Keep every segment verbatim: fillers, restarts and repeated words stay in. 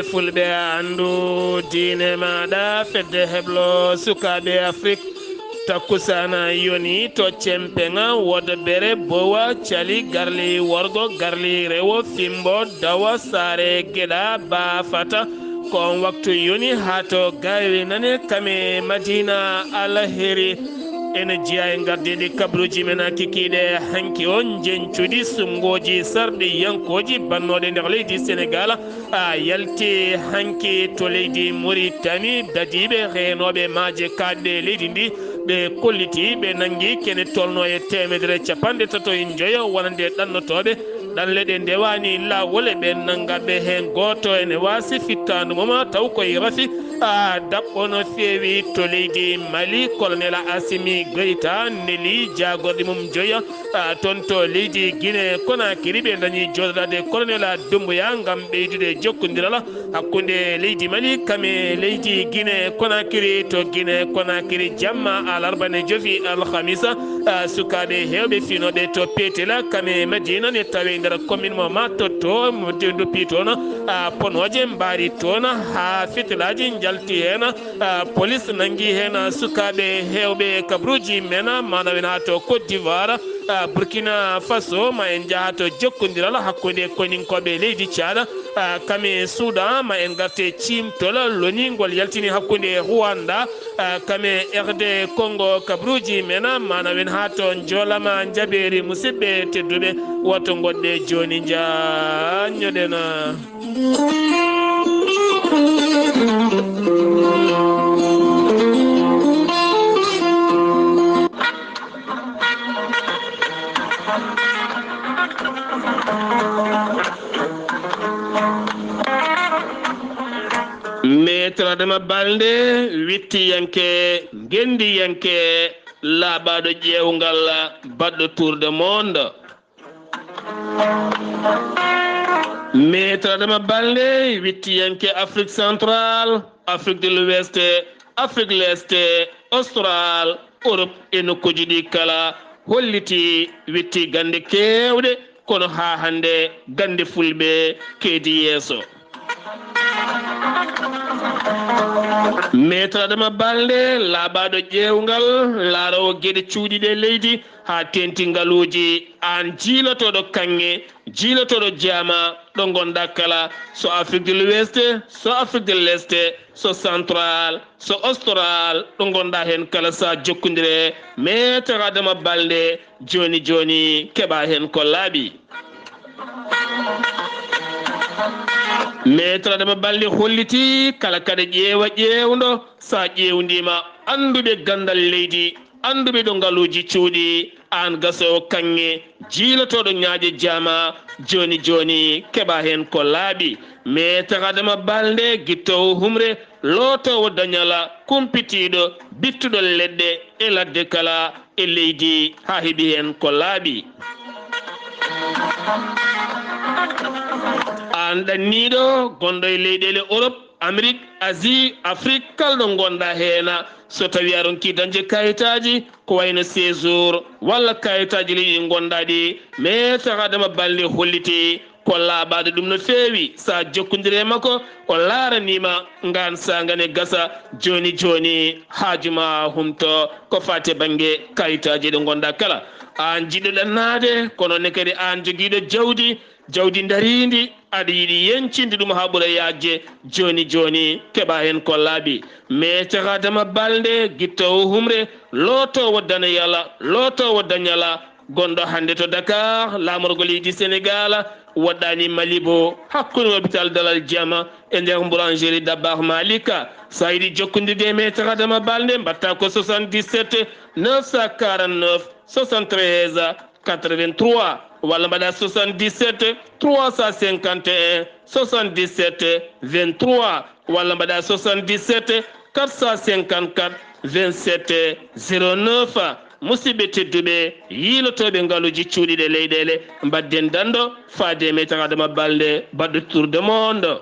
Fulɓe anndu diine maaɗa, fedde heblo sukaaɓe Afrik. Takkusana yoni to Cempeŋa, Wodobere, Bowa, Cali, Garli, Worgo, Garli, Rewo, Fimbo, Dawa, Saare, Geɗa, Baafata. Ko on waktu yoni haa to Gaywe nane kame Madina Alheri. Ene jeyaa e ngardiiɗi kabruuji men kikiiɗe hanki o, njeñcuɗi, suɓngooji, sarɗi, yankooji bannooɗe nder leydi Senegaal. A yalti hanki to leydi Muritani, dadiiɓe reenooɓe maaje kaaɗɗe leydi ndi, ɓe kolliti, ɓe nanngi kene tolno e teemedere capanɗe tato e njoyo wonande ɗannotooɓe. Ɗanle ɗe ndewaani laawol e ɓe nanngaɓe heen gooto ene waasi fittaandu mum taw koye rafi. A daɓɓo no feewi to leydi Mali, Colonel Assimi Goïta neli jaagorɗi mum joya. A, toon to leydi Guinée Conakry, ɓe dañi jooɗodaade Colonel Doumbouya ngam ɓeydude jokkondiral hakkunde leydi Mali kame leydi Guinée Conakry. To Guinée Conakry, jamma alarba ne jofi alhamisa, a, sukaaɓe heewɓe finooɓe to Petela kame Madina ne tawe nder commune mo Matotto, mo de-, duppi toon, a, ponooje mbaari toon haa fitilaaji njalti heen. A, polis nanngi heen sukaaɓe heewɓe kabruuji men, maanawen haa to Côte d'Ivoire, a, Burkina Faso, ma en njaha to jokkondiral hakkunde koyninkooɓe leydi Caada, a, kame Soudan, ma en ngarte ciimtol loningol yaltini hakkunde Rwanda, a, kame R D Congo, kabruuji men, maanawen haa to Njolama Njabeeri. Musidɓe tedduɓe, woto ngoɗɗe jooni njaanñoɗen. Maître Adama Balde, wittiyanke, ngendiyanke, laaɓaaɗo ƴeewgal, baɗɗo Tour de Monde. Maître Adama Balde, wittiyanke Afrique Centrale, Afrique de l'Ouest, Afrique l'Est, Austral, Europe e nokkuuji ɗi kala, holliti, witti gannde keewɗe, kono haa hannde gannde Fulɓe keedi yeeso. Maître Adama Balde, laaɓaaɗo ƴeewgal, laaroowo geɗe cuuɗiiɗe leydi, haa teeŋti ngaluuji, aan jiilotooɗo kaŋŋe, jiilotooɗo jaama, ɗo ngonɗaa kala, so Afrique de l'Ouest, so Afrique de l'Est, so Central, so Austral, ɗo ngonɗaa heen kala, so a jokkondire Maître Adama Balde, jooni jooni, keɓaa heen ko laaɓi. Maître Adama Balde holliti kala kaɗa ƴeewa ƴeewndo, so a ƴeewndiima annduɓe ganndal leydi, annduɓe ɗo ngaluuji cuuɗi, aan gasoowo kaŋŋe, jiilotooɗo ñaaƴe jaama, jooni jooni, keɓaa heen ko laaɓi. Maître Adama Balde, gittoowo humre, lootoowo dañal, kumpitiiɗo, bittuɗo leɗɗe e ladde kala e leydi, haa heɓi heen ko laaɓi. Aan ɗanniiɗo, gonɗo e leyɗeele Europe, Amérique, Asie, Afrique, kala ɗo ngonɗaa heen, so tawii a ronkii dañde kayitaaji, ko wayno séjour walla kayitaaji leydi ɗi ngonɗaa ɗi, Maître Adama Balde holliti ko laaɓaaɗo ɗum no feewi. So a jokkondire e makko, o laaranii ma ngaan saanga ne gasa. Jooni jooni, haaju ma humto ko faati e bannge kayitaaji ɗi ngonɗaa kala. Aan jiɗɗo ɗannaade, kono ne kadi aan jogiiɗo jawdi, jawdi ndariindi, aɗa yiɗi yeñcinde ɗum haa ɓura yaajde, jooni jooni, keɓaa heen ko laaɓi. Maître Adama Balde, gittoowo humre, lootoowo daneyal, lootoowo dañal, gonɗo hannde to Dakar, laamorgo leydi Senegaal, woɗɗaani Malibo, hakkunde hôpital Dalal Jama e nder boulangerie Dabakh Malika. So a yiɗi jokkondirde e Maître Adama Balde, mbaɗtaa ko soixante-dix-sept neuf cent quarante-neuf soixante-treize quatre-vingt-trois, walla mbaɗaa soixante-dix-sept trois cent cinquante et un soixante-dix-sept vingt-trois, walla mbaɗaa soixante-dix-sept quatre cent cinquante-quatre vingt-sept zéro neuf. Musidɓe tedduɓe, yiilotooɓe ngaluuji cuuɗiiɗe leyɗeele, mbaɗden danɗo faade e Maître Adama Balde, baɗɗo Tour de Monde.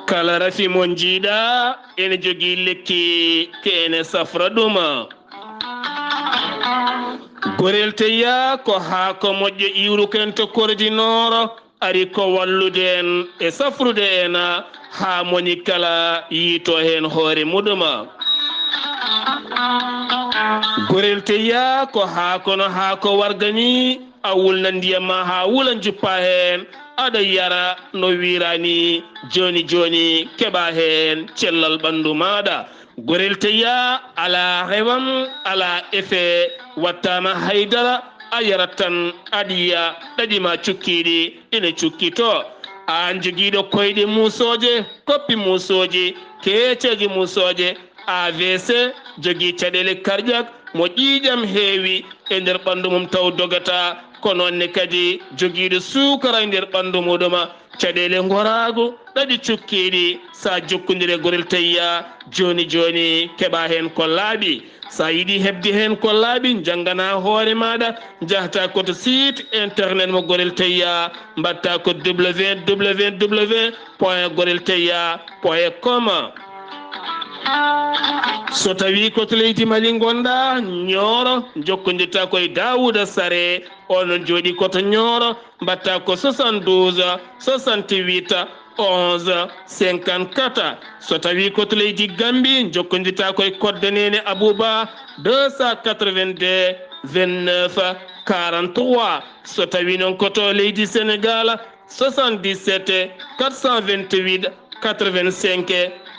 Kala rafi mo njiiɗaa ene jogii lekki, ke ene safra ɗum. Gorel Teyya ko haako moƴƴo iwruken to Kordi Nooro, ari ko wallude en e safrude en haa moni kala yiito heen hoore muɗum. Gorel Teyya ko haako no haako warga ni, a wulna ndiyam ma haa wula, njuppa heen, aɗa yara no wiira ni. Jooni jooni keɓa heen cellal ɓanndu maaɗa. Gorel Teyya alaa rewam, alaa effet, wattaama haydara, a yarat tan, aɗa yiya ɗaɗi ma cukkiiɗi ina cukkitoo. Aan jogiiɗo koyɗe muusooje, koppi muusooji, keeceeje muusooje, A V C, jogii caɗeele cardiaque, mo ƴiiƴam heewi e nder ɓanndu mum taw dogataa, ko noon ne kadi jogiiɗo suukara e nder ɓanndu muɗum, caɗeele ngoraagu, ɗaɗi cukkiiɗi, so a jokkondire Gorel Teyya, jooni jooni keɓa heen ko laaɓi. So a yiɗi heɓde heen ko laaɓi, njanngana hoore maaɗa, njahta ko to site internet mo Gorel Teyya, mbaɗta ko W W W point gorel teyya point com. So tawii ko to leydi Mali ngonɗaa, Nioro, njokkondirta ko e Daouda Sarré, oon noon jooɗii ko to Nioro, mbaɗta ko soixante-douze, soixante-huit, onze, cinquante-quatre. So tawii ko to leydi Gambie, njokkondirta ko e Kodda Neene Abouba, deux cent quatre-vingt-deux, vingt-neuf, quarante-trois. So tawii noon ko to leydi Sénégal, soixante-dix-sept, quatre cent vingt-huit, quatre-vingt-cinq,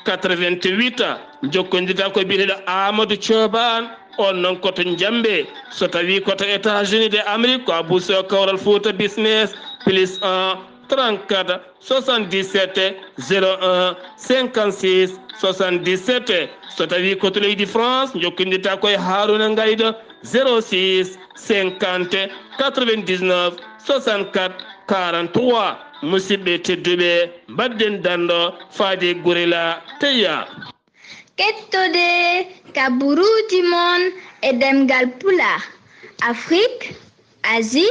quatre-vingt-huit. Njokkondirta ko biyeteeɗo Amadou Thioban, oon noon ko to Njambe. So tawii ko to États-Unis de Amérique, ko Abou Sow Kawral Fouta Business, plus un, trente-quatre, soixante-dix-sept, zéro un, cinquante-six, soixante-dix-sept. So tawii ko to leydi France, njokkondirta ko e Harouna Ngaydo, zéro six, cinquante, quatre-vingt-dix-neuf, soixante-quatre, quarante-trois. Musidɓe tedduɓe, mbaɗden danndo faade Gorel Teyya. Kettode kaburuuji mon e ɗemngal Pulaar, Afrik, Asie,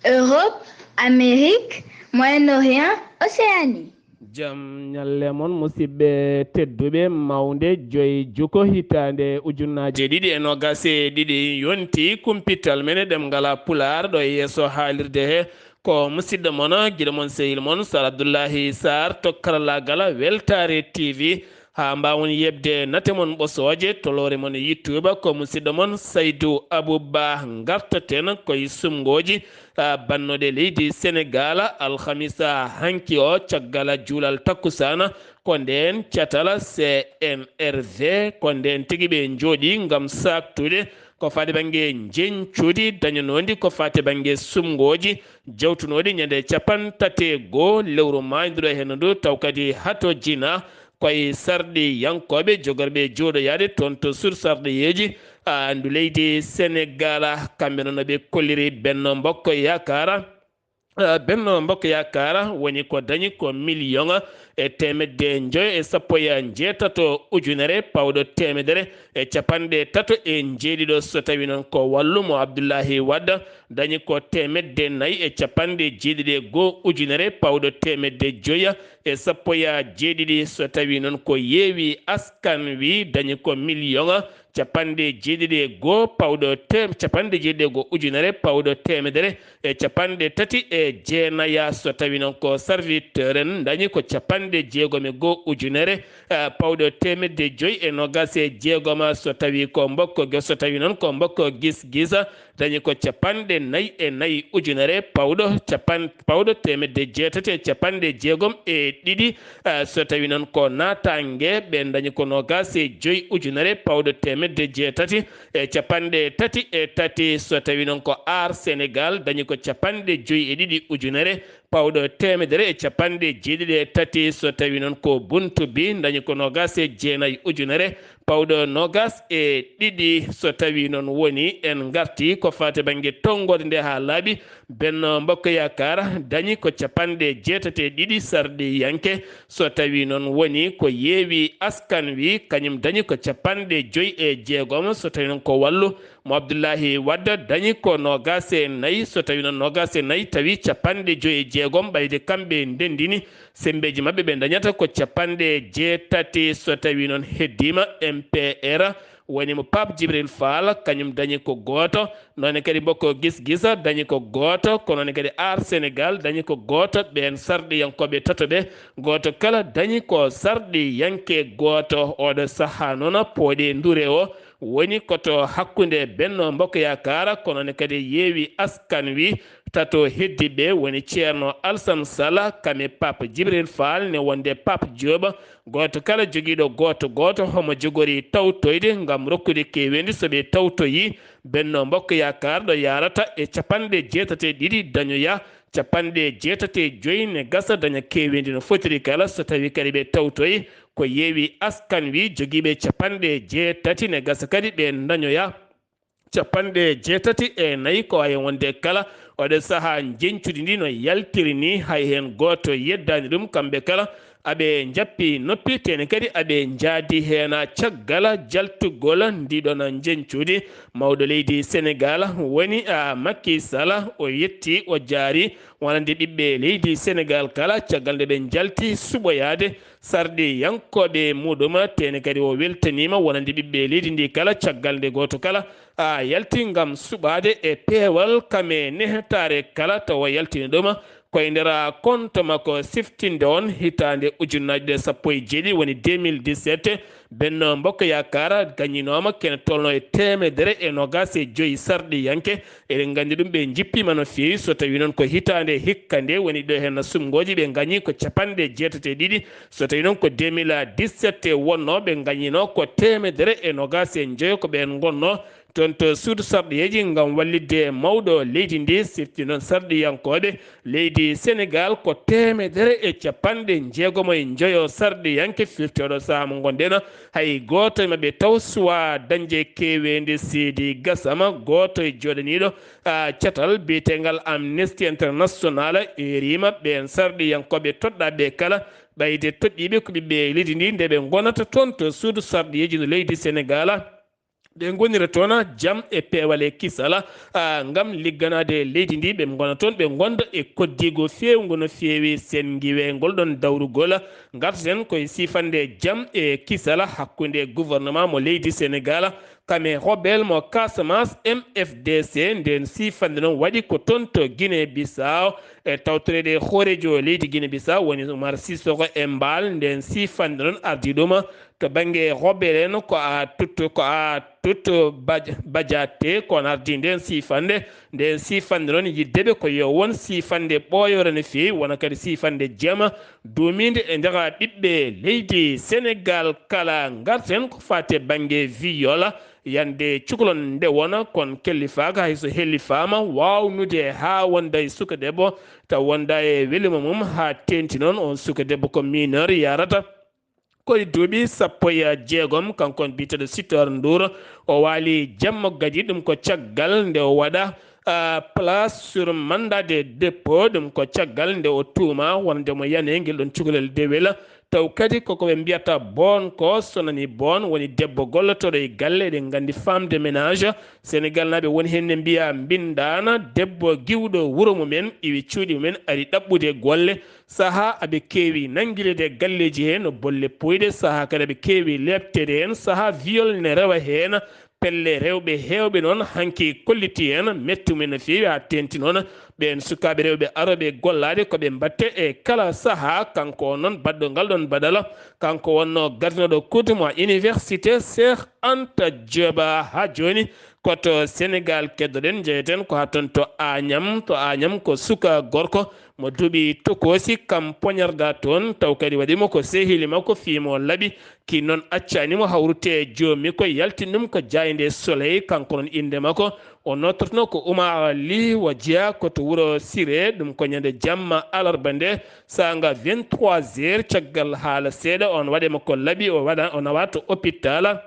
Europe, Amérique, Moyen-Orient, Océanie. Jam ñalle mon, musidɓe tedduɓe. Mawnde joy juko hitaande ujunnaaje ɗiɗi e noogaas e ɗiɗi yonti kumpital men e ɗemngal Pulaar ɗo e yeeso haalirde he. Ko musidɗo mon, giɗo mon, sehil mon, Sar Abdullahi Sar to karallaagal Weltaare T V. Haa mbaawon yeɓde nate mon ɓosooje, toloore mon YouTube, ko musidɗo mon Saydu Abuba. Ngartaten koye sumngooji, ah, bannooɗe leydi Senegaal, alhamisa hanki o, caggal juulal takkusaan, ko ndeen catal C N R V, ko ndeen tigi ɓe njooɗii ngam saaktude ko faati bannge njeñcudi dañanoondi ko faati bannge sumngooji, jawtunooɗi ñande capanɗe tati e goo lewru maayndu ɗo heen ndu, taw kadi hatojina koye sarɗiyankooɓe jogorɓe jooɗoyaade toon to sur sarɗiyeeji, ah, ndu leydi Senegaal. Kamɓe noon no ɓe kolliri Benno Mbokk Yaakaar. Ah, Benno Mbokk Yaakaar woni ko dañi ko miliyoŋ e teemedde njoyo e sappo e jeetato ujunere pawɗo teemedere e capanɗe tato e njeeɗiɗo, so tawi noon ko wallu mo Abdullahi Wad, dañi ko teemedde nayi e capanɗe jeeɗiɗi e goo ujunere pawɗo teemedde joya e sappo e jeeɗiɗi, so tawi noon ko Yeewi Askan Wi, dañi ko miliyoŋ capanɗe jeeɗiɗi e goo pawɗo te-, capanɗe jeeɗiɗi e goo ujunere pawɗo teemedere e capanɗe tati e jeenaya, so tawi noon ko Serviteur en dañi ko capanɗe jeegom e goo ujunere, eh, pawɗo teemedde joy e noogaas e jeegom, so tawi ko Mbokk Gis, so tawi noon ko Mbokk Gis Gis, dañi ko capanɗe nayi e nayi ujunere pawɗo capan-, pawɗo teemedde jeetati e capanɗe jeegom e ɗiɗi, eh, so tawi noon ko Naataange, ɓe dañi ko noogaas e joy ujunere pawɗo teemedde jeetati e capanɗe tati e tati, so tawi noon ko Aar Senegaal, dañi ko capanɗe joy e ɗiɗi ujunere pawɗo teemedere e capanɗe jeeɗiɗi e tati, so tawi noon ko Buntu Bi, dañi ko noogaas e jeenayi ujunere pawɗo noogaas e ɗiɗi, so tawi noon woni en ngarti ko faati bannge tonngoode nde haa laaɓi, Benno Mbokk Yaakaar dañi ko capanɗe jeetati e ɗiɗi sarɗiyanke, so tawi noon woni ko Yeewi Askan Wi, kañum dañi ko capanɗe joy e jeegom, so tawi noon ko wallu mo Abdullahi Wadda dañi ko noogaas e nayi, so tawi noon noogaas e nayi tawi capanɗe joy e jeegom, ɓayde kamɓe ndendini semmbeeji maɓɓe ɓe dañata ko capanɗe jeetati, so tawi noon heddiima M P R woni mo Pape Djibril Fall, kañum dañi ko gooto. Noone kadi Mbokko Gis Gisa dañi ko gooto, ko noone kadi Aar Sénégal dañi ko gooto. Ɓeen sarɗiyankooɓe tato ɓe, gooto kala dañi ko sarɗiyanke gooto. Oɗo sahaa noon pooɗi ndure o woni ko to hakkunde Benno Mbokk Yaakaar, ko noone kadi Yeewi Askan Wi. Tato heddiiɓe woni Ceerno Alsan Sala, kame Pape Djibril Fall, ne wonde Pape Diop. Gooto kala jogiiɗo gooto gooto homo jogori tawtoyde ngam rokkude keeweendi so ɓe tawtoyii. Benno Mbokk Yaakaar ɗo yaarata e capanɗe jeetati e ɗiɗi dañoya capanɗe jeetati e joy, ne gasa daña keeweendi no fotiri kala. So tawii kadi ɓe tawtoyi, ko Yeewi Askan Wi jogiiɓe capanɗe jeetati, ne gasa kadi ɓe dañoya capanɗe jeetati e nayi. Ko waawi wonde kala oɗo sahaa njeñcudi ndi no yaltiri ni, hay heen gooto yeddaani ɗum. Kamɓe kala aɓe njappi noppi, tene kadi aɓe njaadi heen. Caggal jaltugol ndiɗon njeñcudi, mawɗo leydi Senegal woni, a, Macky Sall, o yetti, o jaari wonande ɓiɓɓe leydi Senegal kala, caggal nde ɓe njalti suɓoyaade sarɗiyankooɓe muɗum, tene kadi o weltaniima wonande ɓiɓɓe leydi ndi kala, caggal nde gooto kala a yalti ngam suɓaade e peewal kame nehetaare kala, tawa yaltini ɗum koye nder konto makko siftinde on hitaande ujunnaaji ɗiɗi e sappo e jeeɗiɗi, woni deux mille dix-sept. Benno Mbokk Yaakaar gañinooma kene tolno e teemedere e nogas e joyi sarɗiyanke. Eɗen nganndi ɗum, ɓe njippiima no feewi. So tawii noon ko hitaande hikka nde woni ɗo heen sumngooji, ɓe ngañi ko capanɗe jeetati e ɗiɗi. So tawii noon ko deux mille dix-sept wonnoo, ɓe ngañino ko teemedere e nogas e njoyo, ko ɓeen ngonnoo toon to suudu sarɗiyeeji ngam wallitde mawɗo leydi ndi. Sifti noon sarɗiyankooɓe leydi Senegal ko teemedere e capanɗe njeegomo e njoyo sarɗiyanke. Firti oɗo sahaa mo ngonɗen, hay gooto e maɓɓe taw suwaa dañde keeweendi seedi gasama. Gooto e jooɗaniiɗo, a, catal biyetengal Amnesty International eeriima ɓeen sarɗiyankooɓe toɗɗaaɓe kala, ɓayde toɗɗiiɓe ko ɓiɓɓe leydi ndi, nde ɓe ngonata toon to suudu sarɗiyeeji no leydi Senegal. Ɓe ngonira toon jam e peewal e kisal, a, ngam ligganaade leydi ndi. Ɓe ngona toon, ɓe ngonda e koddiigo feewngo no feewi. Sen ngiwee ngol ɗoon dawrugol, ngarten koye siifande jam e kisal hakkunde gouvernement mo leydi Senegal, kame rebelle mo Casamance, M F D C. Ndeen siifande noon waɗi ko toon to Guinée Bissau, e tawtoreede hooreejo leydi Guinée Bissau woni Umar Sissoko Embaló. Ndeen siifande noon ardii ɗum to bannge rebelle en ko a tutto, ko a tutto Baj-, Bajate, ko on ardii ndeen siifande. Ndeen siifande noon yiɗde ɓe ko yo won siifande ɓooyore no feewi, wona kadi siifande jam duumiinde e nder ɓiɓɓe leydi Senegal kala. Ngarten ko faati e bannge viol, yande cukalon nde wona kon kellifaaka, hay so hellifaama waawnude haa wonda e suka debbo, taw wonda e welima mum, haa teenti noon on suka debbo ko mineur yarata. Ko e duuɓi sappo e jeegom, kanko on biyeteeɗo Sitor Ndour, o waali jamma gadi. Ɗum ko caggal nde o waɗa, ah, place sur mandat de dépôt. Ɗum ko caggal nde o tuuma wonde mo yani ngel ɗon cukalel dewel. Taw kadi koko ɓe mbiyata boon ko, so nani boon, woni debbo gollotooɗo e galle, eɗen nganndi femme de ménage. Senegal naaɓe woni heen ne mbiya mbindaana, debbo giwɗo wuro mumen, iwi cuuɗi mumen, ari ɗaɓɓude golle. Sahaa aɓe keewi nanngireede e galleeji hee no bolle puyɗe, sahaa kadi aɓe keewi leepteede heen, sahaa viol ne rewa heen. Pelle rewɓe heewɓe noon hanki kolliti heen metti mumen no feewi, haa teenti noon ɓeen sukaaɓe rewɓe arooɓe gollaade ko ɓe mbatte e kala sahaa. Kanko on noon baɗɗo ngal ɗoon badala, kanko wonnoo gardinooɗo kuutu mo université Cheikh Anta Diop. Haa jooni ko to Senegal keddoɗen, njeyeten ko haa toon to Añam. To Añam ko suka gorko mo duuɓi tokoosi kam poñarda toon, taw kadi waɗi mo ko sehili makko fii mo laɓi, ki noon accaani mo hawrude e joomum, ko yaltini ɗum ko jaaynde Soleil. Kanko noon innde makko o nootortoo ko Oumar Ly, o jeyaa ko to wuro Siré, ɗum ko ñande jamma alarba nde, saanga vingt-trois heures. Caggal haala seeɗa, on waɗe mo ko laɓi, o waɗa, o nawa to hôpital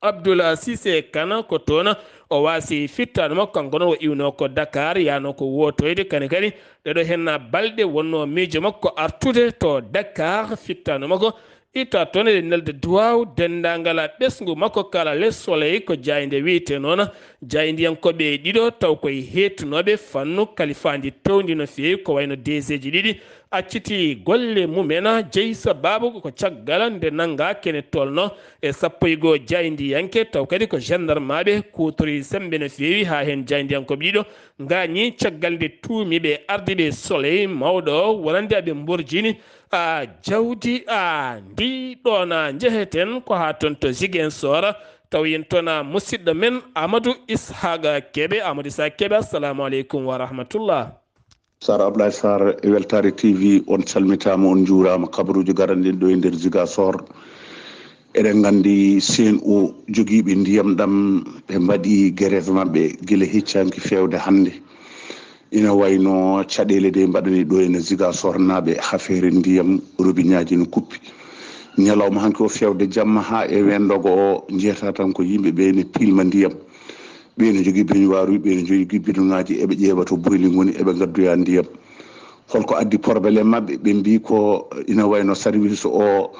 Abdoul Cissé Kane, ko toon o waasi fittaandu makko. Kanko noon o iwnoo ko Dakar, yahnoo ko wootoyde. Kane kadi, ɗeɗo heen balɗe wonnoo miijo makko artude to Dakar. Fittaandu makko itta toon, eɗen nelda duwaaw denndaangal ɓesngu makko kala. Le Soleil ko jaaynde wiyetee noon jaayndiyankooɓe ɗiɗo, taw koye heettunooɓe fannu kalifaandi toowndi no feewi, ko wayno D G ji ɗiɗi, acciti golle mumen, jeyi sabaabu ko caggal nde nannga kene tolno e sappo e goo jaayndiyanke, taw kadi ko gendarmaaɓe kuutori semmbe no feewi, haa heen jaayndiyankooɓe ɗiɗo ngaañi caggal nde tuumi ɓe ardiiɓe Soleil mawɗo o, wonande aɓe mborjini a jawdi a ndi ɗoon a njeheten ko haa toon to Ziguinchor, taw yen toon a musidɗo men Amadou Ishaqa Kebe. Amadou Ishaqa Kebe, assalamu aleykum wa rahmatullah. Sar Ablaye Sar, Weltaare T V, on calmitaama, on njuuraama. Kabaruuji garanɗin ɗo e nder Ziguinchor. Eɗen nganndi C N O jogiiɓe ndiyam ɗam, ɓe mbaɗi grève maɓɓe gila hecci hanki feewde hannde. Ina wayno caɗeele ɗe mbaɗani ɗo ene Ziguinchor naaɓe, hafeere ndiyam, robiñaaji no kuppi. Ñalawma hanki o feewde jamma haa e weendogo o, njiyata tan ko yimɓe ɓe ne pilma ndiyam. Ɓe no jogii beñuwaaruuji, ɓe no jogii bidoŋaaji, eɓe ƴeewa to boyli ngoni, eɓe ngaddoya ndiyam. Holko addi problème maɓɓe? Ɓe mbii ko ina wayno service o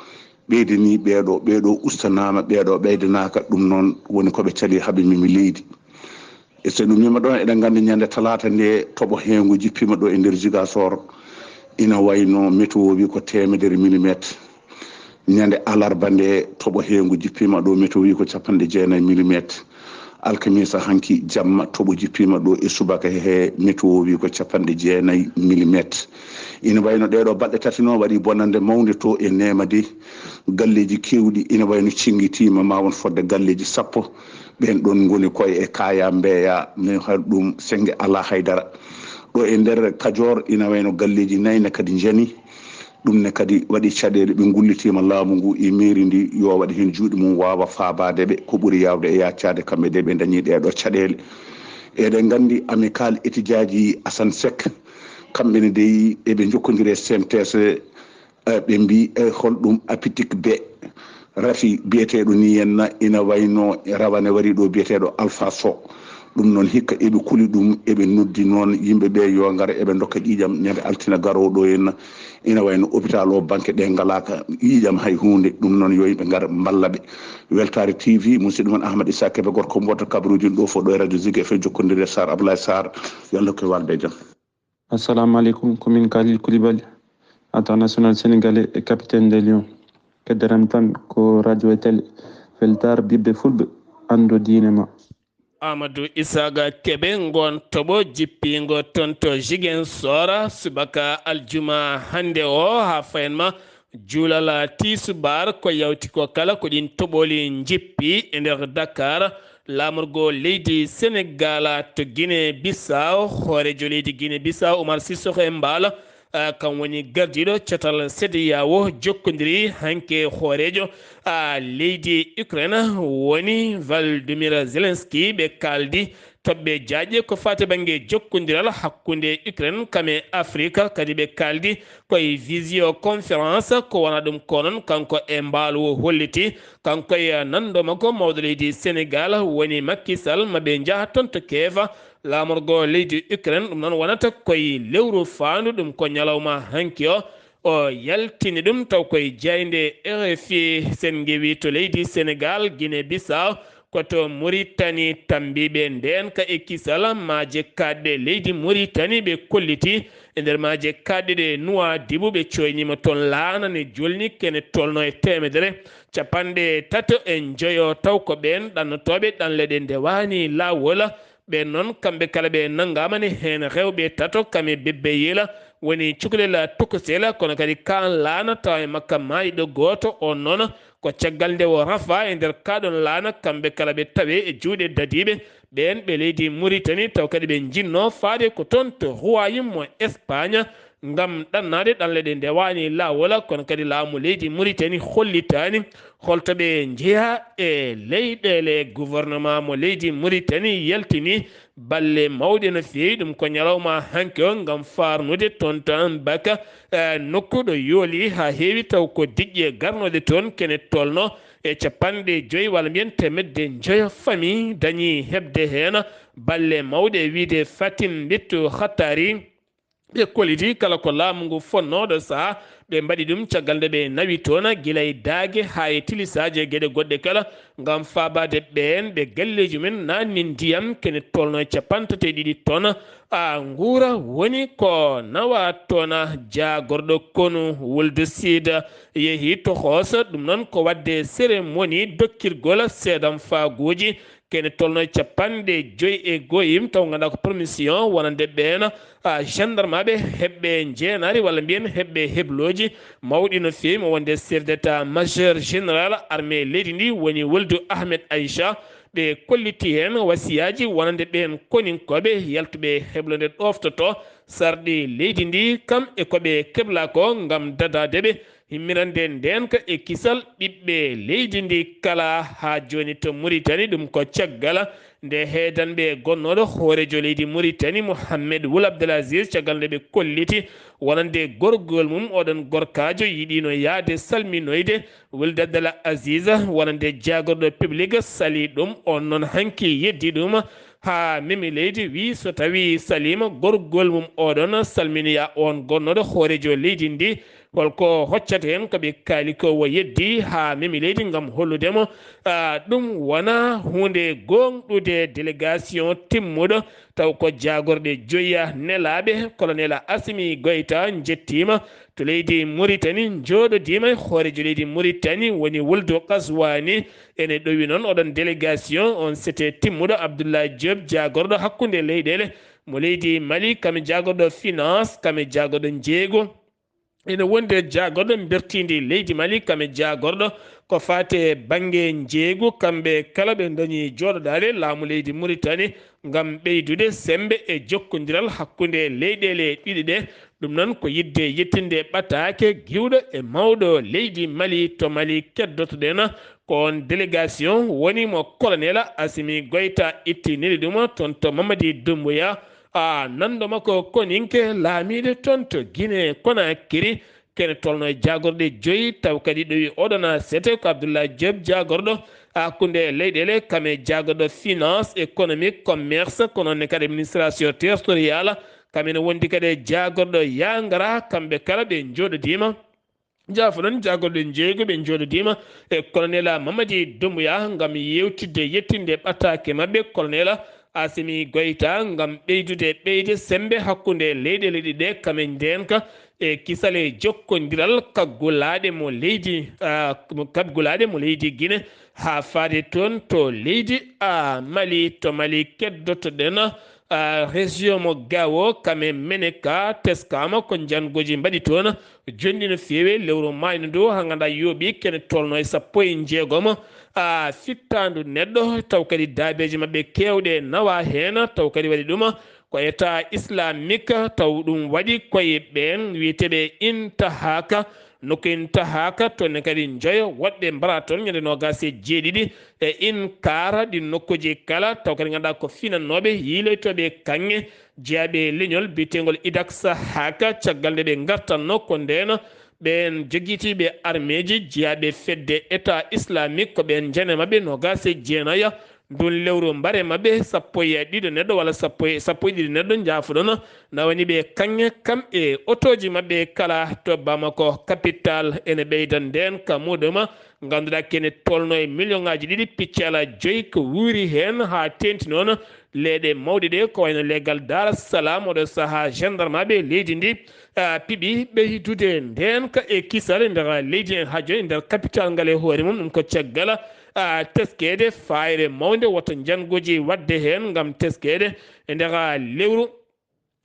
ɓeydanii ɓeeɗo, ɓeeɗo ustanaama, ɓeeɗo ɓeydanaaka, ɗum noon woni ko ɓe cali haa ɓe memi leydi. E so ɗum mema ɗoon, eɗen nganndi ñande talaata nde toɓo heengo jippiima ɗo e nder Ziguinchor, ina wayno météo wi ko teemedere millimetre. Ñande alarba nde toɓo heengo jippiima ɗo, météo wi ko capanɗe jeenayi millimetre. Alkamisa hanki jamma toɓo jippiima ɗo e subaka he, météo wi ko capanɗe jeenayi millimetre. Ina wayno ɗeeɗo balɗe tati noon waɗi bonannde mawnde to e Neema de. Galleeji keewɗi ina wayno cinngitiima, ma won fodde galleeji sappo. Ɓeen ɗoon ngoni koye e Kaya Mbeya, mi har ɗum sennge alaa haydara. Ɗo e nder Kajoor ina wayno galleeji nayi ne kadi njani. Ɗum ne kadi waɗi caɗeele, ɓe ngullitiima laamu ngu e mairie ndi yo waɗ heen juuɗe mum, waawa faabaade ɓe ko ɓuri yaawde e yaacaade kamɓe de ɓe ndañi ɗeeɗo caɗeele. Eɗen nganndi Amicale étudiant ji Assane Seck, kamɓe ne dey eɓe njokkondiri e C M T S, eh, ɓe mbii e holɗum apitik be rafi biyeteeɗo ni henna ina wayno rawane wari ɗo biyeteeɗo Alpha Sow. Ɗum noon hikka eɓe kuli ɗum, eɓe noddi noon yimɓe ɓe yo ngar eɓe ndokka ƴiiƴam ñande altine garooɗo henna. Ina wayno hôpital o banque ɗe ngalaaka ƴiiƴam hay huunde. Ɗum noon yo yimɓe ngar mballa ɓe. Weltaare T V, musidɗo mon Ahmad Issa Kebe, gorko mboɗo kabaruuji ɗo fof ɗo e radio Zik F M, jokkondiri e Sarr Ablaye Sarr. Yo Allah ko walde e jam. Assalamu aleykum, ko min Kalil Koulibaly, international sénégalais et capitaine des Lions. Keddaram tan ko radio e télé, weltaare ɓiɓɓe fulɓe, anndo diine ma. Amadou Isaga Kebe, ngoon toɓo jippiingo toon to Ziguinchor, subaka aljuma hannde o, haa fayan ma juulal tiisubaar, ko yawti ko kala ko ɗiin toɓooli njippi e nder Dakar. Laamorgo leydi Senegal to Guinée Bissau, hooreejo leydi Guinée Bissau, Umar Sissoco Embaló, ah, kam woni gardiiɗo catal CEDEAO, jokkondiri hanki hooreejo, ah, leydi Ukraine, woni Volodymyr Zelensky. Ɓe kaaldi toɓɓe jaajɗe ko faati bannge jokkondiral hakkunde Ukraine kam e Afrique, kadi ɓe kaaldi koye visioconférence, ko wona ɗum ko noon kanko Embaló o holliti, kanko e nanndo makko mawɗo leydi Senegal woni Macky Sall, ma ɓe njaha toon to Kiev, laamorgo leydi Ukraine. Ɗum noon wonata koye lewru faandu, ɗum ko ñalawma hanki o, o yaltini ɗum taw koye jaaynde R F I. Sen ngewi to leydi Senegal, Guinée Bissau, ko to Mauritanie tambiiɓe ndeen ka e kisal maaje kaaɗɗe leydi Mauritanie ɓe kolliti. E nder maaje kaaɗɗe ɗe Nouadhibou ɓe coyniima toon laana ne jolni kene tolno e teemedere capanɗe tato e njoyo, taw ko ɓeen ɗannotooɓe ɗanle ɗe ndewaani laawol. Ɓeen noon, kamɓe kala ɓe nanngaama ne heen rewɓe tato, kam e Bébé Yela, woni cukalel tokosel, kono kadi kaan laana tawa e makka maayɗo gooto. On noon, ko caggal nde o rafa e nder kaa ɗoon laana, kamɓe kala ɓe tawe e juuɗe dadiiɓe. Ɓeen ɓe leydi Mauritanie, taw kadi ɓe njinnoo faade ko toon to Royaume mo Espagne, ngam ɗannaade ɗanle ɗe ndewaani laawol, kono kadi laamu leydi Mauritanie hollitaani holto ɓe njeyaa e leyɗeele. Gouvernement mo leydi Mauritanie yaltini balle mawɗe no feewi, ɗum ko ñalawma hanki o, ngam faarnude toon to Mbaka, eh, nokku ɗo yooli haa heewi, taw ko diƴƴe garnooɗe toon kene tolno e capanɗe joyi walla mbiyen teemedde njoyo famille dañi heɓde heen balle mawɗe, wiyde Fatim Mbittu Xattari. Ɓe kolliti kala ko laamu ngu fonnoo ɗo sahaa, ɓe mbaɗi ɗum caggal nde ɓe nawi toon gila e daage haa e tilisaaji e geɗe goɗɗe kala, ngam faabaade ɓeen ɓe galleeji mum naatni ndiyam kene tolno e cappanɗe tati e ɗiɗi ton. A nguura woni ko nawa toon. Jaagorɗo konu Wuldu Siida yehi to Hooso, ɗum noon ko waɗde cérémonie dokkirgol seedam faaguuji kene tolno e cappanɗe joyi e goyim, taw ngannduɗaa ko permission wonande ɓeen, a, gendarmeɓe heɓɓe njeenaari walla mbiyen heɓɓe heblooji mawɗi no feewi, mo wonde chef d'état majeur général armée leydi ndi woni Wuldu Ahmed Aïcha. Ɓe kolliti heen wasiyaaji wonande ɓeen koninkooɓe yaltuɓe heblonde ɗoftotoo sarɗi leydi ndi, kam e ko ɓe kebla ko ngam dadaade ɓe. Himmirande ndeenka e kisal ɓiɓɓe leydi ndi kala haa jooni to Muritani, ɗum ko caggal nde heedanɓe gonnooɗo hooreejo leydi Muritani, Mohamed Wul Abdel Aziz, caggal nde ɓe kolliti wonande gorgol mum, oɗon gorkaajo yiɗino yahde salminoyde Wul Abdel Aziz, wonande jaagorɗo public sali ɗum. On noon hanki yeddi ɗum haa memi leydi, wi so tawi saliima gorgol mum oɗon, salminoya on gonnooɗo hooreejo leydi ndi. Holko hoccata heen ko ɓe kaali ko wo yeddi haa memi leydi ngam hollude mo, a, ɗum wona huunde goongɗude. Délégation timmuɗo, taw ko jaagorɗe joya nelaaɓe, colonel Assimi Goïta, njettiima to leydi Muritani, njooɗodiima e hooreejo leydi Muritani woni Wuldu Kaswani. Ene ɗowi noon oɗon délégation, on c'était timmuɗo Abdoulaye Diop, jaagorɗo hakkunde leyɗeele mo leydi Mali, kam e jaagorɗo finance, kam e jaagorɗo njeeygu. Ene wondi e jaagorɗo mbertiindi leydi Mali, kam e jaagorɗo ko faati e bannge njeeygu. Kamɓe kala ɓe ndañi jooɗodaade laamu leydi Muritani ngam ɓeydude semmbe e jokkondiral hakkunde leyɗeele ɗiɗi ɗe. Ɗum noon ko yiɗde yettinde ɓataake giwɗo e mawɗo leydi Mali. To Mali keddotoɗen, ko on délégation woni mo colonel Assimi Goïta ittiniri ɗum toon to Mamadi Doumbouya, a, nanndo makko koninke laamiiɗo toon to Guinée Conakry. Kene tolno e jaagorɗe joyi, taw kadi ɗowi oɗon sete ko Abdoulaye Diop, jaagorɗo hakkunde leyɗeele, kam e jaagorɗo finance, économique, commerce, ko noon ne kadi administration territoriale, kam ene wondi kadi e jaagorɗo yangara. Kamɓe kala ɓe njooɗodiima, jaafoɗon, jaagorɗo njeeygu, ɓe njooɗodiima e colonel Mamadi Doumbouya ngam yeewtidde yettinde ɓataake maɓɓe, colonel Assimi Goïta, ngam ɓeydude ɓeyde semmbe hakkunde leyɗeele ɗiɗi ɗe, kam e ndeenka e kisal e jokkondiral kaggulaaɗe mo leydi, a, kaggulaaɗe mo leydi Guinée haa faade toon to leydi, a, Mali. To Mali keddotoɗen, a, région mo Gao, kam e Meneka, teskaama ko njannguuji mbaɗi toon. Jonɗi no feewi lewru maayno ndu, haa ngannduɗaa yooɓi kene tolno e sappo e njeegom, a, fittaandu neɗɗo, taw kadi daabeeji maɓɓe keewɗe nawa heen, taw kadi waɗi ɗum ko État islamique, taw ɗum waɗi koye ɓeen wiyeteeɓe Intahaka, nokku Intahaka, toon ne kadi njoyo woɗɓe mbara toon ñande noogaas e jeeɗiɗi e Inkara, ɗin nokkuuji kala, taw kadi ngannduɗaa ko finannooɓe yiiloytooɓe kaŋŋe jeyaaɓe leñol biyeteengol Idak Sahaka, caggal nde ɓe ngartatno ko ndeen ɓeen jogitiiɓe armeeji jeyaaɓe fedde État islamique, ko ɓeen njane maɓɓe noogaas e jeenayo ndun lewru, mbare maɓɓe sappo e ɗiɗo neɗɗo walla sappo e, sappo e ɗiɗi neɗɗo, njaafoɗon, nawani ɓe kaŋŋe kam e otooji maɓɓe kala to Bamako, capital. Ene ɓeyda ndeen ka muɗum, ngannduɗaa kene tolno e million ŋaaji ɗiɗi piccal joyi ko wuuri heen, haa teeŋti noon leeɗe mawɗe ɗe, ko wayno leegal Dar es Salaam, oɗo sahaa gendarmeɓe leydi ndi, a, piɓi ɓeydude ndeenka e kisal e nder leydi en, haa jooni e nder capital ngal e hoore mum. Ɗum ko caggal, a, teskeede faayre mawnde, woto njannguuji waɗde heen ngam teskeede e nder lewru,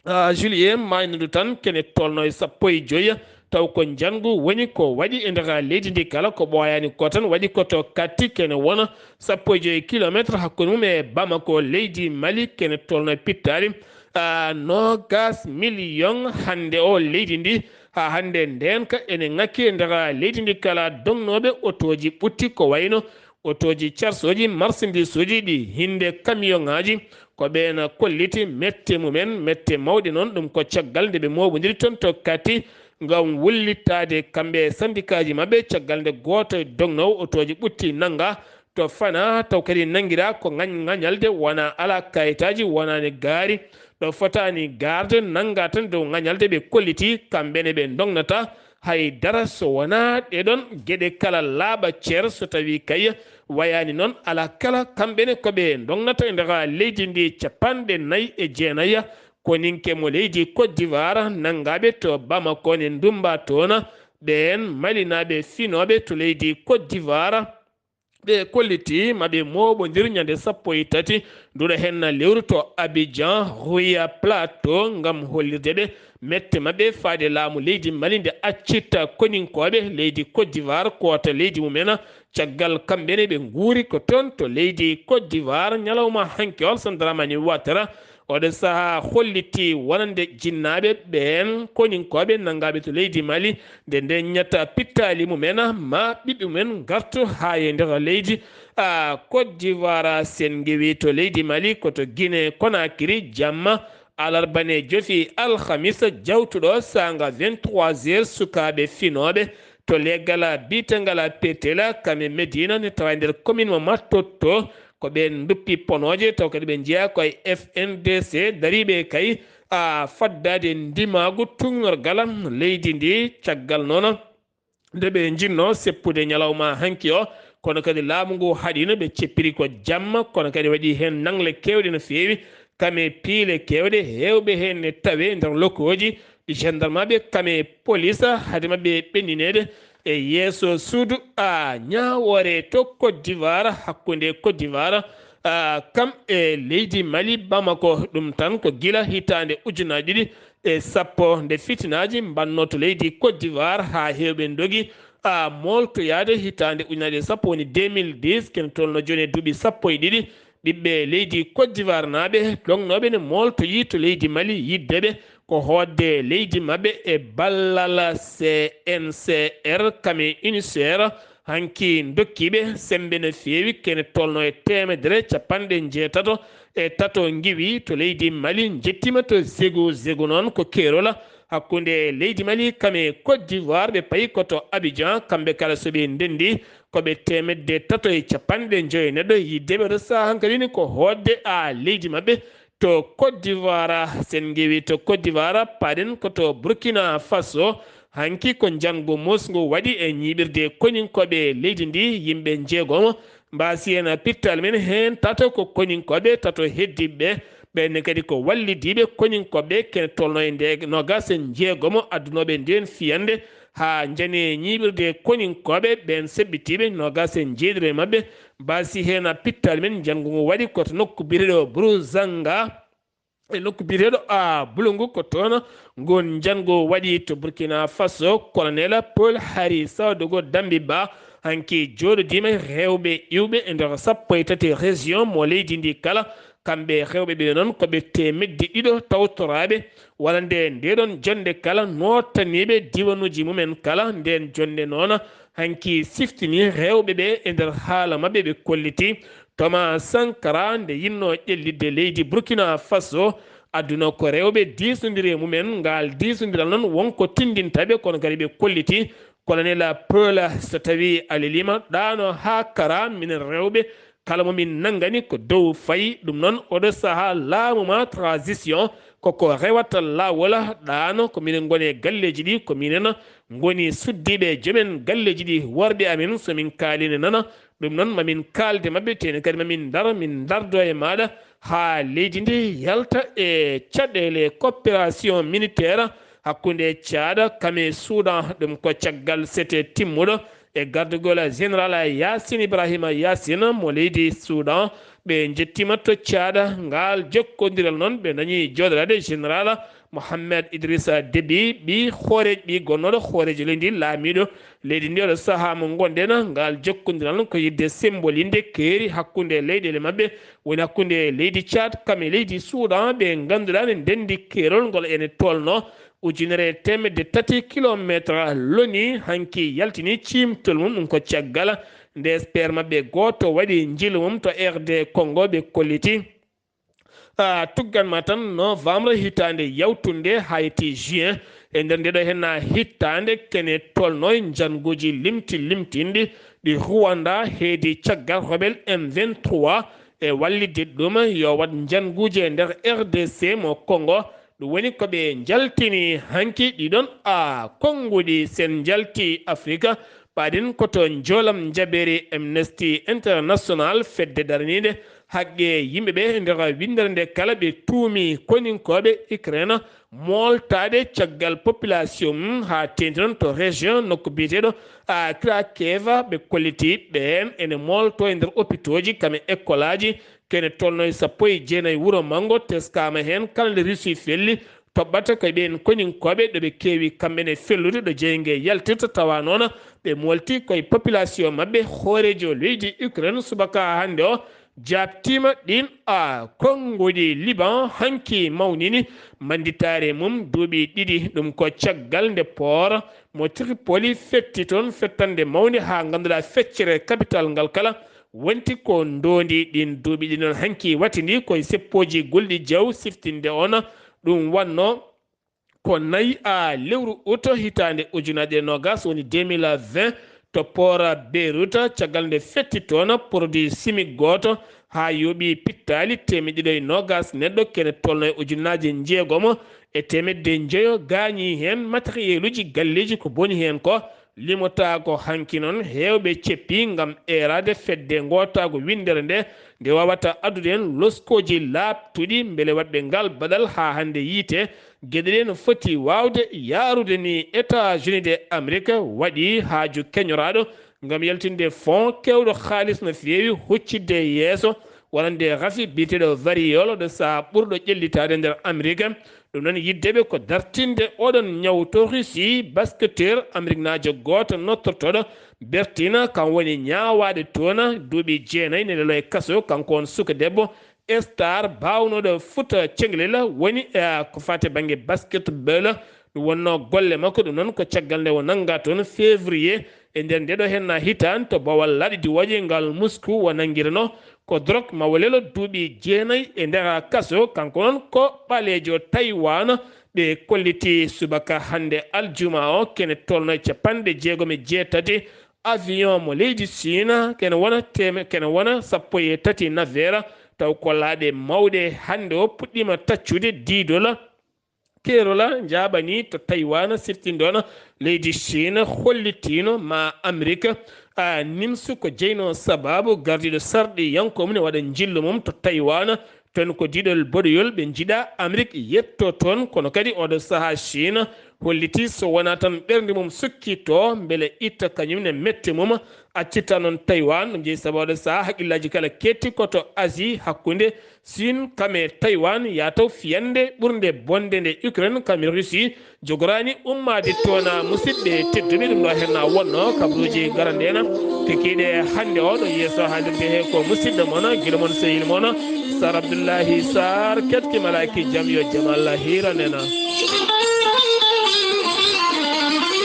a, juillet maaynuɗo tan, kene tolno e sappo e joyi, taw ko njanngu woni ko waɗi e nder leydi ndi kala, ko ɓooyaani ko tan waɗi ko to Kati, kene wona sappo e joyi kilometre hakkunde mum e Bamako, leydi Mali, kene tolno e pittaali, a, noogaas million hannde o leydi ndi. Haa hannde ndeenka ene ŋakki e nder leydi ndi kala, dognooɓe otooji ɓutti ko wayno otooji, carsooji, marsandiisuuji ɗi hinnde kamiyoŋaaji. Ko ɓeen kolliti mette mumen, mette mawɗe noon. Ɗum ko caggal nde ɓe mooɓondiri toon to Kati ngam wullitaade kamɓe e sandikaaji maɓɓe, caggal nde gooto e dognoowo otooji ɓutti nannga to Fana, taw kadi nanngiraa ko ŋañ-, ŋañalde, wona alaa kayitaaji, wonaani gaari, ɗo fotaani garde nannga tan dow ŋañalde ɓe kolliti kamɓe ne ɓe ndognata hay dara so wonaa ɗeɗon geɗe kala laaɓa cer so tawii kay wayaani noon alaa kala kamɓe ne ko ɓe ndognata e nder leydi ndi capanɗe nayi e jeenaya koninke mo leydi Côte d'Ivoire nanngaaɓe to Bamako ne ndummba toon ɓeen malinaaɓe finooɓe to leydi Côte d'Ivoire ɓe kolliti ma ɓe mooɓondir ñande sappo e tati nduɗo henna lewru to Abidjan Rouya Plateau ngam hollirde ɓe mette maɓɓe faade laamu leydi Mali nde accitta koninkooɓe leydi Côte d'Ivoire koota leydi mumena caggal kamɓe ne ɓe nguuri ko toon to leydi Côte d'Ivoire ñalawma hanki o Alassane Dramane Ouattara oɗo sahaa holliti wonande jinnaaɓe ɓeen koninkooɓe nanngaaɓe to leydi Mali nde nde ñatta pittaali mumen ma ɓiɓɓe mumen ngartu haa e nder leydi a Côte d'Ivoire sen ngewi to leydi Mali ko to Guinée Conakry jamma alarba ne jofi alhamisa jawtuɗo saanga vingt-trois heures sukaaɓe finooɓe to leggal biyetengal Petela kam e Medina ne tawa e nder commune mo Matotto ko ɓeen nduppi ponooje taw kadi ɓe njeyaa ko e F N D C dariiɓe kay a faddaade ndimaagu tuugnorgal leydi ndi caggal noon nde ɓe njinnoo seppude ñalawma hanki o kono kadi laamu ngu haɗiino ɓe ceppiri ko jamma kono kadi waɗi heen naŋle keewɗe no feewi kame piile keewɗe heewɓe heen ne tawe nder lokooji ɗi gendarmeɓe kame polis hade maɓɓe ɓennineede e yeeso suudu a ñaawoore to Côte d'Ivoire hakkunde Côte d'Ivoire a kam e leydi Mali Bamako ɗum tan ko gila hitaande ujunaaji ɗiɗi e sappo nde fitinaaji mbannoo to leydi Côte d'Ivoire haa heewɓe ndogi a mooltoyaade hitaande ujunaaji sappo woni deux mille dix kene tolno jooni e duuɓi sappo e ɗiɗi ɓiɓɓe leydi Côte d'Ivoire naaɓe loŋnooɓe ne mooltoyi to leydi Mali yidde ɓe ko hootde leydi maɓɓe e ballal C N C R kam e UNHCR hanki ndokkiiɓe semmbe no feewi kene tolno e teemedere capanɗe njeetato e tato ngiwi to leydi Mali njettiima to Zégo Zégo noon ko keerol hakkunde leydi Mali kam e Côte d'Ivoire ɓe payi ko to Abidjan kamɓe kala so ɓe ndenndi ko ɓe teemedde tato e capanɗe njoyo neɗɗo yidde ɓe ɗo saha hankadi ni ko hootde a leydi maɓɓe to Côte d'Ivoire sen ngewi to Côte d'Ivoire paɗen ko to Burkina Faso hanki ko njanngu musngu waɗi e ñiiɓirde koninkooɓe leydi ndi yimɓe njeegomo mbaasi heen pittal men heen tato ko koninkooɓe tato heddiiɓe ɓe ɓenne kadi ko wallidiiɓe koninkooɓe kene tolno e nde nogas e njeegomo addunooɓe ndeen fiyannde haa njani e ñiiɓirde koninkooɓe ɓeen seɓɓitiiɓe nogas e njeeɗiɗo e maɓɓe mbaasi heen pittal men njanngu ngu waɗi ko to nokku biyeteeɗo Bruzanga e nokku biyeteeɗo a bulungu ko toon ngun njanngu waɗi to Burkina Faso colonel Paul Hari Sadogo Dambiba hanki jooɗodiima rewɓe iwɓe e nder sappo e tati région mo leydi ndi kala kamɓe rewɓe ɓe noon ko ɓe teemedde ɗiɗo tawtoraaɓe walla nde ndeɗon jonnde kala nootaniiɓe diwanuuji mumen kala nden jonnde noon hanki siftini rewɓe ɓe e nder haala maɓɓe ɓe kolliti Thomas Sankara nde yinnoo ƴellitde leydi Burkina Faso aduna ko rewɓe diisondiri e mumen ngal diisondiral noon wonko tindinta ɓe kono kadi ɓe kolliti colonel Paul so tawi a lelima ɗaano haa kara minen rewɓe kala mo min nanngani ko dow fayi ɗum noon oɗo saha laamu ma transition koko rewata laawol ɗaano ko minen ngoni e galleeji ɗi ko minen ngoni suddiiɓe e joomen galleeji ɗi worɓe amen so min kaalini nana ɗum noon mamin kaalde maɓɓe teni kadi mamin ndaro min ndardo e maɗa haa leydi ndi yalta e caɗele coopération militaire hakkunde caada kame suudan ɗum ko caggal sete timmuɗo e gardugol général yasin ibrahima yasin mo leydi suudan ɓe jettima to caada ngal jokkondiral noon ɓe dañi jooɗoraade général mohammed idrissa debi ɓi hooreejo ɓi gonnooɗo hooreejo leydi laamiiɗo leydi ndi oɗo sahaa mo ngonɗen ngal jokkondiral ko yidde sembolinde keeri hakkunde leyɗeele maɓɓe woni hakkunde leydi caad kam e leydi suudan ɓe ngannduɗaa ne ndenndi keerol ngol ene tolno ujunere e teemedde tati kilometre loni hanki yaltini ciimtol mum ɗum ko caggal nde speer maɓɓe gooto waɗi njilu mum to R D Congo ɓe kolliti a tuggan ma tan novembre hitaande yawtunde hayti juin e nder ndeɗo henna hittaande kene tolnoy njannguuji limti limtinɗi ɗi Rwanda heedi caggal rebel M vingt-trois e wallitde ɗum yo waɗ njannguuji e nder R D C mo Konngo. Ɗum woni ko ɓe njaltini hanki ɗiɗon a konnguɗi. Sen njalti Afrika, paaɗen ko to njoolam njabeeri Amnesty International, fedde daraniinde haqqe yimɓe ɓe e nder winndere nde kala ɓe tuumi koninkooɓe Ukraine mooltaade caggal population mum haa teeŋti noon to région nokku biyeteeɗo a Krakev. Ɓe kolliti ɓeen ene mooltoo e nder opitooji kam e ekkolaaji, kene tolno e sappo e jeenayi wuro manngo teskaama heen kala nde Russie felli. Toɓɓata ko e ɓeen koninkooɓe ɗo ɓe keewi kamɓe ne fellude ɗo jeynge yaltirta, tawa noon ɓe moolti ko e population maɓɓe. Hooreejo leydi Ukraine subaka hannde o jaabtiima ɗiin a konnguɗi. Liban hanki mawnini mannditaare mum duuɓi ɗiɗi. Ɗum ko caggal nde poor mo Tripoli fetti toon fettande mawnde haa ngannduɗaa feccere capital ngal kala wonti ko ndoondi. Ɗiin duuɓi ɗi noon hanki watindi ko e seppooji gulɗi jaw siftinde on. Ɗum wannoo ko nayi a lewru ut hitaande ujunaaje e noogas, woni deux mille vingt, to poora Beirut, caggal nde fetti toon produit chimique gooto haa yooɓi pittaali teemeɗɗe ɗiɗo e noogas neɗɗo, kene tolno e ujunnaaje njeegomo e teemedde njeyo gaañi heen, matériel uji galleeji ko boni heen ko. Limotaako hanki noon heewɓe ceppi ngam eeraade fedde ngootaagu winndere nde, nde waawata addude en loskooji laaɓtuɗi mbele waɗɓe ngal baɗal haa hannde yiite. Geɗe ɗe no foti waawde yaarude ni États-Unis de Amérique waɗi haaju keñoraaɗo ngam yaltinde fond keewɗo haalis no feewi huccitde yeeso wonande rafi biyeteeɗo variol ɗo sahaa ɓurɗo ƴellitaade nder Amérique. Ɗum noon yiddeɓe ko dartinde oɗon ñaw to Russie, basketteur américainaajo gooto nottortooɗo Bertina, kam woni ñaawaade toon duuɓi jeenayi ne lelo e kaso, kanko on suka debbo star baawnooɗo Futa Cenglel woni, eh, ko faati bannge basketball. Ɗum wonnoo golle makko, ɗum noon ko caggal nde o nanngaa toon février e nder ndeɗo henna hitaande to bowal laaɗe diwooje ngal Moscou o nanngiranoo ko drogue mawlelo duuɓi jeenayi e nder kaso. Kanko noon ko ɓaleejo Taïwan. Ɓe kolliti subaka hannde aljuma o kene tolno e capanɗe jeegom e jeetati avion mo leydi Chine kene wona teme-, kene wona sappo e tati navera, taw kollaaɗe mawɗe hannde o puɗɗiima taccude diidola. Kerola njaaɓani to Taïwan siftindoona leydi Chine hollitiino ma Amérique a nimsu ko jeyno sababu gardiiɗo sarɗi yanko mum ne waɗa njillu mum to Taïwan. Toon ko diɗol boɗoyol ɓe njiɗa Amérique yetto toon, kono kadi oɗo sahaa Chine holliti so wonaa tan ɓernde mum sukki to mbele itta kañum ne mette mum. Accita noon Taïwan, ɗum jeyi sabu oɗo sahaa haqqillaaji kala keetti ko to Asie hakkunde, Chine kam e Taïwan, yaa taw fiyannde ɓurnde bonde nde Ukraine kam e Russie jogoraani ummaade toon. Musidɓe tedduɓe, ɗum ɗo henna wonno kabaruuji garanɗe en kekiiɗe hannde o ɗo yeeso haalirde he ko musidɗo mon, gila mon, sehil mon, Sar Abdullahi Sar, keɗki malaaki jam yo jam Allah hiiran en.